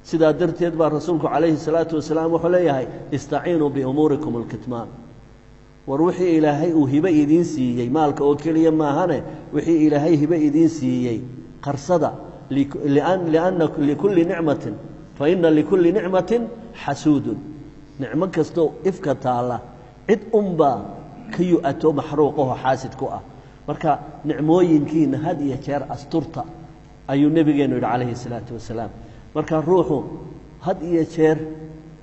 Sidaa darteed baa rasuulku calayhi salaatu wasalaam wuxuu leeyahay istaciinuu biumuurikum alkitmaan. War wixii ilaahay uu hibe idiin siiyey, maalka oo keliya maahane, wixii ilaahay hibe idiin siiyey qarsada. Lianna likulli nicmatin, fa ina likulli nicmatin xasuudun. Nicmo kastoo ifka taalla cid unbaa ka yu-ato maxruuqaho xaasid ku ah. Marka nicmooyinkiina had iyo jeer asturta, ayuu nebigeennu yidhi calayhi salaatu wasalaam. Marka ruuxu had iyo jeer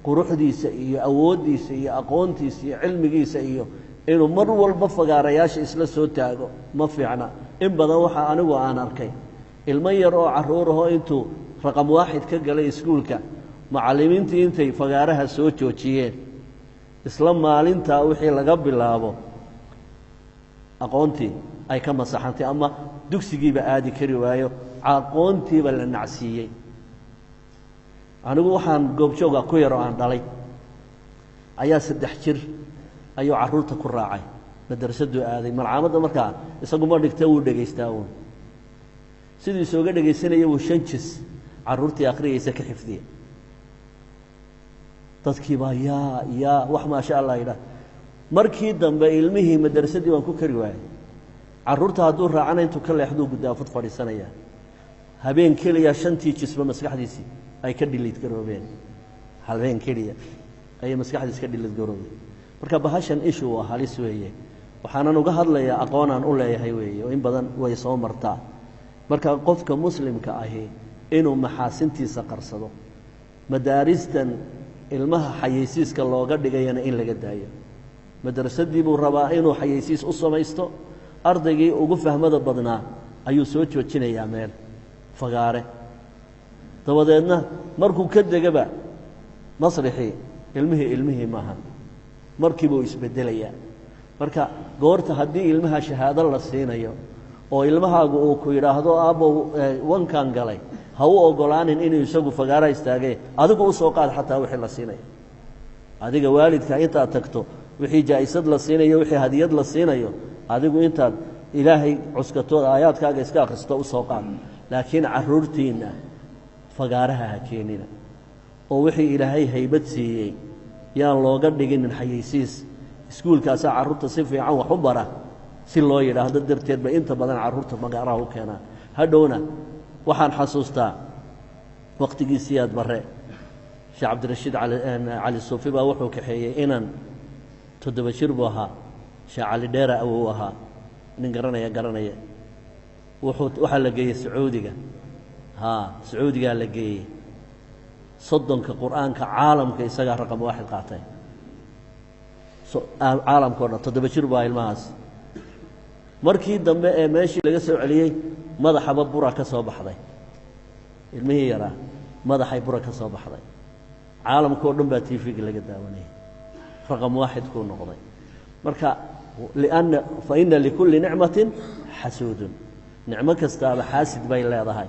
quruxdiisa iyo awooddiisa iyo aqoontiisa iyo cilmigiisa iyo inuu mar walba fagaarayaasha isla soo taago ma fiicna. In badan waxaa anigu aan arkay ilmo yar oo carruurahoo intuu raqam waaxid ka galay iskuulka, macallimiintii intay fagaaraha soo joojiyeen, isla maalintaa wixii laga bilaabo aqoontii ay ka masaxantay ama dugsigiiba aadi kari waayo, aqoontiiba la nacsiiyey. Anigu waxaan goobjooga ku yaroo aan dhalay ayaa 3 jir ayuu carruurta ku raacay, madrasaduu aaday, malcaamadda markaa isagu ma dhigta, wuu dhegaystaa uun. Siduu isooga dhegaysanaya wuu 5 jis carruurtii akhriyaysa ka xifdiya. Dadkii baa yaa wax maasha Allah yidhaah. Markii dambe ilmihii madrasadii waan ku kari waayey, carruurta hadduu raacana intuu ka leexduu guddaafad fadhiisanaya. Habeen keliya 5tii jisba maskaxdiisii ay ka dhiliid garoobeen, habeen keliya ayay maskaxdiisi ka dhiliid garoobeen. Marka bahashan ishu waa halis weeye, waxaanan uga hadlayaa aqoonaan u leeyahay weeye, oo in badan way soo martaa. Marka qofka muslimka ahi inuu maxaasintiisa qarsado, madaaristan ilmaha xayeysiiska looga dhigayana in laga daayo. Madrasadii buu rabaa inuu xayeysiis u samaysto, ardaygii ugu fahmada badnaa ayuu soo joojinayaa meel fagaare, dabadeedna markuu ka degaba masrixii ilmihii maaha, markiibuu isbedelayaa. Marka goorta haddii ilmaha shahaado la siinayo oo ilmahaagu uu ku yidhaahdo aabbow wankan galay, ha u ogolaanin inuu isagu fagaara istaagay, adigu u soo qaad xataa wixii la siinayo. Adiga waalidka intaad tagto wixii jaa'isad la siinayo, wixii hadiyad la siinayo, adigu intaad ilaahay cuskatood aayaadkaaga iska akhristo u soo qaad. Laakiin carruurtiinna fagaaraha ha keenina, oo wixii ilaahay haybad siiyey yaan looga dhiginin xayeysiis. Iskuulkaasaa carruurta si fiican wax u bara si loo yidhaahdo darteed bay inta badan carruurta fagaaraha u keenaan. Hadhowna waxaan xasuustaa waqtigii Siyaad Barre, Sheekh Cabdirashiid Cali Suufi baa wuxuu kaxeeyey inan 7 jir buu ahaa, Sheekh Cali Dheera awow ahaa, nin garanaya garanaya. Waxaa la geeyey Sacuudiga, Sacuudigaa la geeyey. 30ka qur-aanka caalamka isagaa raqam waaxid qaatay caalamka o dhan. 7 jir baa ilmahaas. Markii dambe ee meeshii laga soo celiyey madaxaba bura ka soo baxday, ilmihii yaraa madaxay bura ka soo baxday. Caalamka o dhan baa TV-ga laga daawanayay, raqam waaxid kuu noqday. Marka lianna fa ina likulli nicmatin xasuudun, nicmo kastaaba xaasid bay leedahay.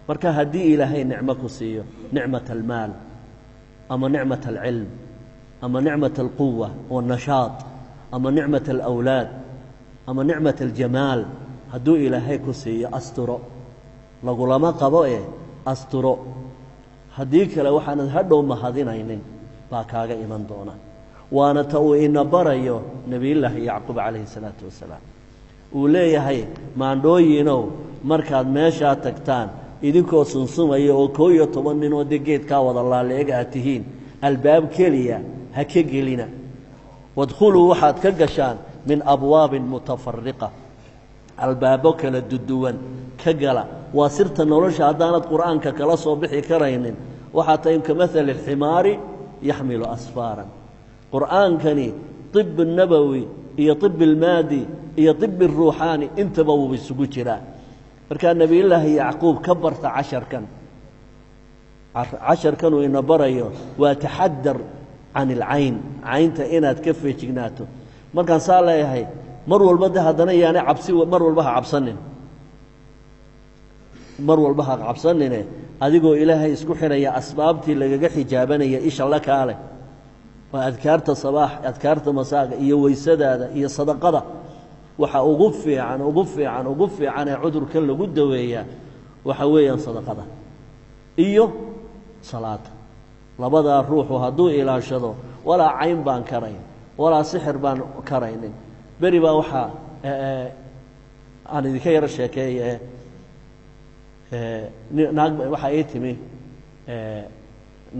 Marka haddii ilaahay nicmo ku siiyo, nicmat almaal ama nicmat alcilm ama nicmat alquwa waannashaad ama nicmat alawlaad ama nicmat aljamaal, hadduu ilaahay ku siiyo asturo, lagulama qabo ee asturo. Haddii kale waxaanad hadhow mahadinaynin baa kaaga iman doona. Waana ta uu ina barayo nebiyullaahi Yacquub calayhi salaatu wasalaam, uu leeyahay maandhooyinow, markaad meeshaa tagtaan idinkoo sunsumaya oo 11 nin oo dee geedkaa wada laaleeg aad tihiin, albaab keliya ha ka gelina. Wadkhuluu, waxaad ka gashaan min abwaabin mutafariqa, albaabo kala duduwan ka gala. Waa sirta nolosha. Haddaanad qur'aanka kala soo bixi karaynin, waxaa tahay kamahali alximaari yaxmilu asfaaran. Qur'aankani طib الnabowi iyo طib almaadi iyo طib الruuxaani intaba wuu isugu jiraa. Markaa nebiyullaahi Yacquub ka barta casharkan, casharkanuu ina barayo waa taxadar can ilcayn, caynta inaad ka feejignaato. Markaan saa leeyahay, mar walba de haddana yaanay cabsi, mar walba ha cabsanin, mar walba ha cabsanine, adigoo ilaahay isku xidhaya asbaabtii lagaga xijaabanaya isha la kaale, waa adkaarta sabaax, adkaarta masaaga iyo weysadaada iyo sadaqada. Waxa ugu fiican, ugu fiican, ugu fiican ee cudurkan lagu daweeyaa waxa weeyaan sadaqada iyo Salaada. Labadaa ruuxu hadduu ilaashado, walaa cayn baan karayn, walaa sixir baan karaynin. Beri baa waxaa aan idinka yaro sheekeeye, naag waxaa ii timi,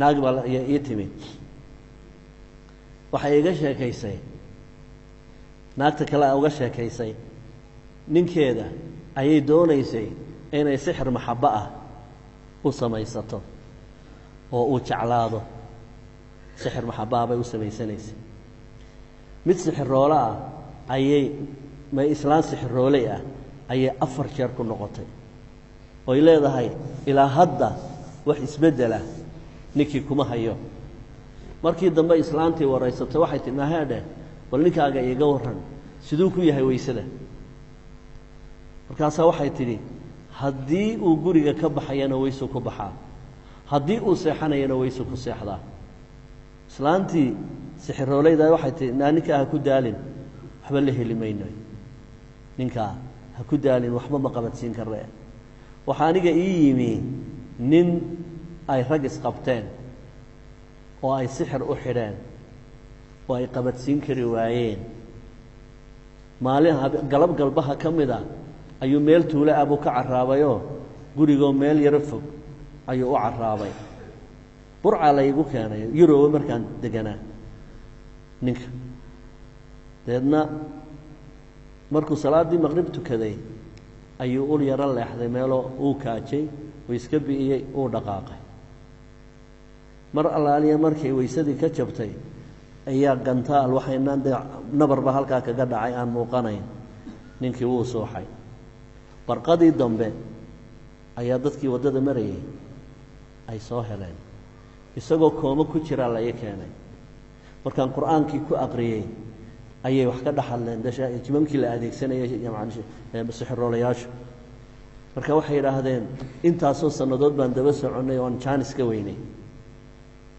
naag baa ii timi, waxay iga sheekaysay, naagta kale uga sheekaysay, ninkeeda ayay doonaysay inay sixir maxabbo ah u samaysato oo uu jeclaado. Sixir maxabba ah bay u samaysanaysay. Mid sixiroole ah ayay, may islaan sixirooley ah ayay 4 jeer ku noqotay, oy leedahay ilaa hadda wax isbeddela ninkii kuma hayo. Markii dambe islaantii waraysatay, waxay tihi, maheedhe, bal ninkaaga iiga warran, siduu ku yahay weysada? Markaasaa waxay tidhi, haddii uu guriga ka baxayana weysuu ku baxaa, haddii uu seexanayana weysuu ku seexdaa. Islaantii sixirooleyda waxay tihi, naa ninkaa ha ku daalin, waxba la heli mayno, ninkaa ha ku daalin, waxba ma qabadsiin karre. Waxaa aniga ii yimi nin ay rag isqabteen oo ay sixir u xidheen oo ay qabadsiin kari waayeen. Maalin galab galbaha ka mid a ayuu meel tuulo ah buu ka carraabayoo gurigoo meel yaro fog ayuu u carraabay. Burcaa la iigu keenay Yuroba markaan deganaa ninka. Dabeedna markuu salaaddii maqrib tukaday ayuu ul yaro leexday meeloo uu kaajay, uu iska bi'iyey, uu dhaqaaqay. Mar allaaliya markay weysadii ka jabtay ayaa gantaal waxaynaan de nabarba halkaa kaga dhacay aan muuqanayn. Ninkii wuu suuxay. Barqadii dambe ayaa dadkii waddada marayay ay soo heleen isagoo koomo ku jiraa la ii keenay. Markaan qur-aankii ku aqriyey ayay wax ka dhex hadleen jimankii la adeegsanayay sixiroolayaashu. Marka waxay yidhaahdeen, intaasoo sannadood baan daba soconnay oon jaanis ka weynay,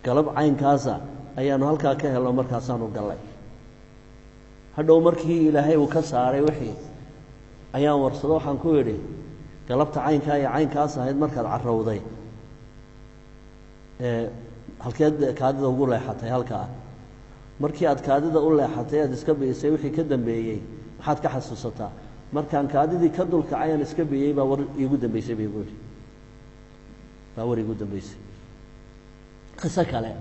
galab caynkaasa ayaanu halkaa ka helno, markaasaanu gallay. Hadhow markii Ilaahay uu ka saaray wixii ayaan warsado, waxaan ku idhi, galabta caynkaa iyo caynkaas ahayd markaad carrowday halkeed kaadida ugu leexatay? Halkaa markii aad kaadida u leexatay aad iska bi'isay, wixii ka dambeeyey maxaad ka xasuusataa? Markaan kaadidii ka dulkacay aan iska bi'iyey baa war iigu dambeysay bay igu yidhi, baa war iigu dambeysay. Qiso kale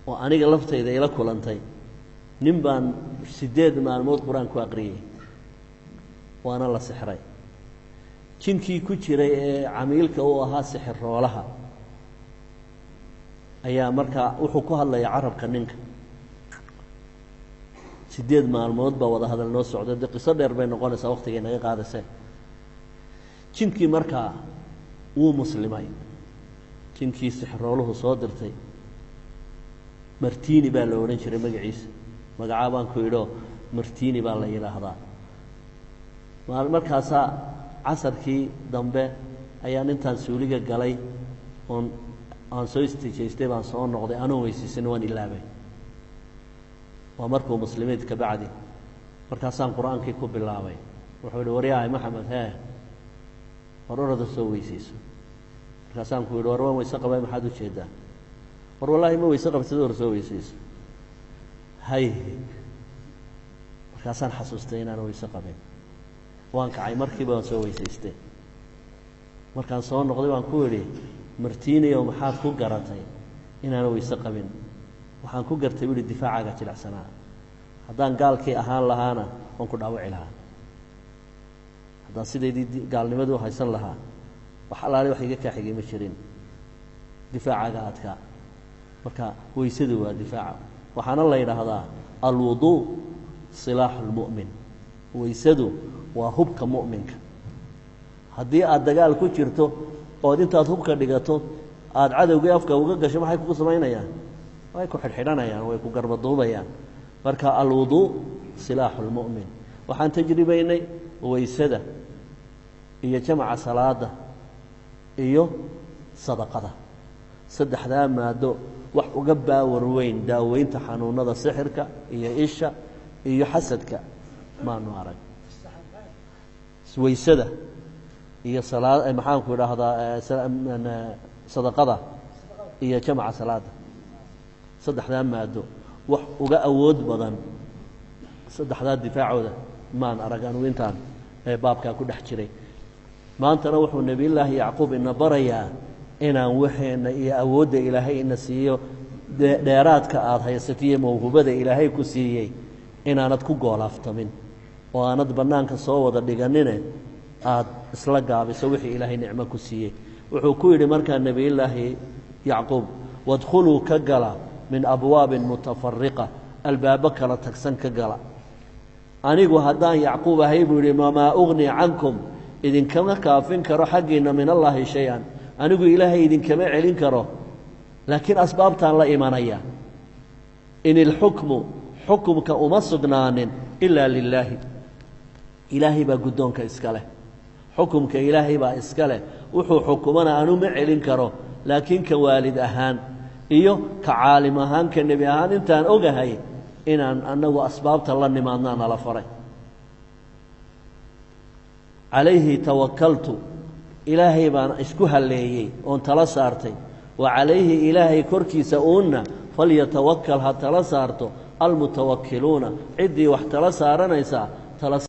oo aniga laftayda ila kulantay, nin baan 8 maalmood qur-aan ku aqriyey, waana la sixray. Jinkii ku jiray ee camiilka u ahaa sixiroolaha ayaa markaa wuxuu ku hadlaya carabka ninka. 8 maalmood baa wada hadal noo socday. Dee qiso dheer bay noqonaysaa, waqtigay naga qaadasee. Jinkii markaa wuu muslimay, jinkii sixirooluhu soo dirtay. Martini baa la odhan jiray magaciisa, magacaa baan ku idho, Martini baa la yidhaahdaa. Markaasaa casarkii dambe ayaan intaan suuliga galay oon aan soo istijaystay baan soo noqday anoon weysaysan, waan ilaabay. Waa markuu muslimiid ka bacdi. Markaasaan qur-aankii ku bilaabay. Wuxuu yihi, waryahay Maxamed, hee, war orada soo weysayso. Markaasaan ku yidhi, war waan weyse qabay, maxaad ujeedaa? War wallaahi ma weyse qabtid, war soo weysayso. Hay, markaasaan xasuustay inaan weyse qabin. Waan kacay markiiba, waan soo weysaystay. Markaan soo noqday baan ku idhi, Martiniyow, maxaad ku garatay inaan weyse qabin? Waxaan ku gartay, bu ihi, difaacaaga jilicsanaa. Haddaan gaalkii ahaan lahaana waan ku dhaawici lahaa, haddaan sidaydii gaalnimadii u haysan lahaa wax allaale wax iga kaa xigay ma jirin, difaacaaga adkaa. Marka weysadu waa difaaca, waxaana la yidhaahdaa alwuduu silaaxu lmu'min, weysadu waa hubka mu'minka. Haddii aad dagaal ku jirto ood intaad hubka dhigato aada cadowgii afka uga gasho, maxay kugu samaynayaan? Way ku xidhxidhanayaan, way ku garbaduubayaan. Marka alwuduu silaaxu lmu'min. Waxaan tajribaynay weysada iyo jamaca salaada iyo sadaqada, saddexdaa maado wax uga baawar weyn daaweynta xanuunada sixirka iyo isha iyo xasadka maanu arag. Weysada iyo salaa, maxaanku idhaahdaa, sadaqada. iyo jamaca salaada. Saddexdaa maado wax uga awood badan saddexdaa difaacooda maan arag anugu intaan baabkaa ku dhex jiray. Maantana wuxuu nebiyullaahi Yacquub ina barayaa inaan waxeenna iyo awoodda Ilaahay ina siiyo, dheeraadka aada haysatiyo mawhubada Ilaahay ku siiyey, inaanad ku goolaaftamin oo aanad bannaanka soo wada dhiganine aada isla gaabiso wixii Ilaahay nicmo ku siiyey. Wuxuu ku yidhi markaa nebiyullaahi Yacquub: wadkhuluu, ka gala, min abwaabin mutafariqa, albaabo kala tagsan ka gala. Anigu haddaan Yacquub ahay, buu yidhi, wamaa ugnii cankum, idinkama kaafin karo xaggiinna, min Allaahi shay-an, anigu Ilaahay idinkama celin karo, laakiin asbaabtaan la imanaya. In ilxukmu, xukumka uma sugnaanin, ilaa lilaahi, Ilaahay baa guddoonka iska leh, xukumka Ilaahay baa iska leh. Wuxuu xukumana anu ma celin karo, laakiin ka waalid ahaan iyo ka caalim ahaan, ka nebi ahaan, intaan ogahay inaan annagu asbaabta la nimaadnaa nala faray. Calayhi tawakaltu, Ilaahay baan isku halleeyey oon tala saartay. Wa calayhi, Ilaahay korkiisa uunna, falyatawakal, ha tala saarto, almutawakiluuna, ciddii wax tala saaranaysaa tala.